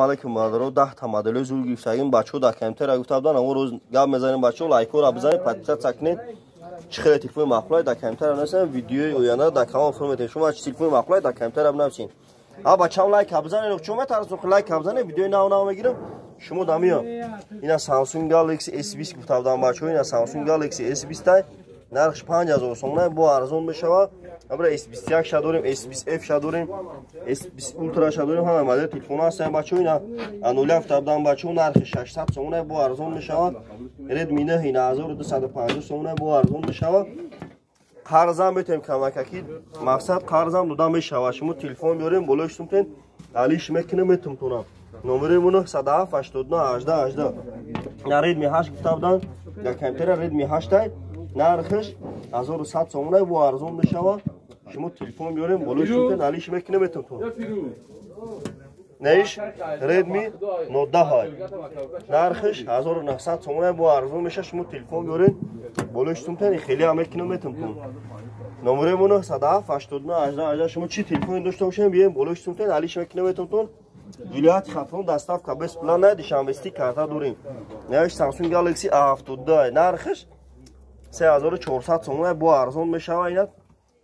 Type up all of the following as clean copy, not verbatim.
Алейкум, бародаро. 10 та моделои зур гирифтагим. Бачаҳо дар комментария гуфта будан, амо рӯз гап мезанем. Бачаҳо, лайкҳоро бизанед, подписаться кунед. Чӣ хеле телефони маъқулай, дар комментария нависем. Видеои оянда дар канал фур метем. Шумо чӣ телефони маъқулай, дар комментария бинависед. А бачаам, лайка бизанед, чо метарсум? Лайка бизанед, видеои нав нав мегирам. Шумо дамиё ина Samsung Galaxy S20 гуфта будам, бачаҳо. Ина Samsung Galaxy S20 тай, нархш 5000 сомона, бо арзон мешавад. Абра S21 ша дорем, S20 F ша дорем, S20 Ultra ша дорем, ҳама модел телефон ҳастанд, бачаҳо. Ина A07 гуфта будам, бачаҳо, нархи 600 сомона, бо арзон мешавад. Redmi 9 ина 1250 сомона, бо арзон мешавад. Қарзам метавем камакаки, мақсад, қарзам дода мешавад. Шумо телефон биёрем, болои шумтен алиш мекунем, метумтонам. Номери 907 89 18 18. На Redmi 8 гуфта будам дар компютера, Redmi 8 тай, нархш 1100 сомона, бо арзон мешавад. Шумо телефон биёрем, болои шумтен алиш мекунем, метумтон. Неиш Redmi Note 10, нархш 1900 сомона, бо арзон мешавад. Шумо телефон биёрем, болои шумтен хеле ҳам мекунем, метумтон. Номери 907 89 18 18. Шумо чӣ телефоне дошта бошем, биёем, болои шумтен алиш мекунем, метумтон. Вилояти Хатлон доставка бесплатная, Душанбе-Сити карта дорем. Неиш Samsung Galaxy A72, нархш 3400 сомона, бо арзон мешавад. Ина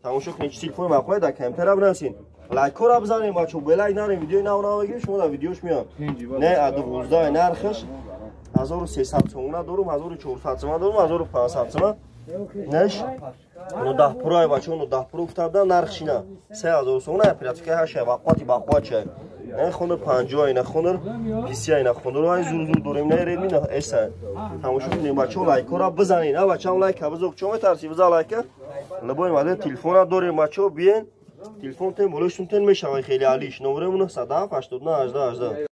тамошо кунед, чӣ телефони маъқулай, дар компютера бинависед. Лайкҳоро бизанем, бачаҳо, бе лайк нарем. Видеои нав нав мегирем, шумо дар видеош меоям. Не А12, нархш 1300 сомона дорум, 1400 сомона дорум, 1500 сомона. Неш 19 Pro, бачаҳо, 19 Pro гуфта будам, нархш ина 3000 сомона, оперативка ҳашт, бақвати бақват чай. Не Honor 50, ина Honor 50, ина Honor ай зур зур дорем, не Redmi 9 S. Тамошо кунед, бачаҳо, лайкҳоро бизанед. А бачаам, лайка бизо, чо метарси? Биза лайка. Любой модел телефона дорем, бачаҳо, биен, телефон тен, болои шумтен мешавад хеле алиш. Номери 907 89 18 18.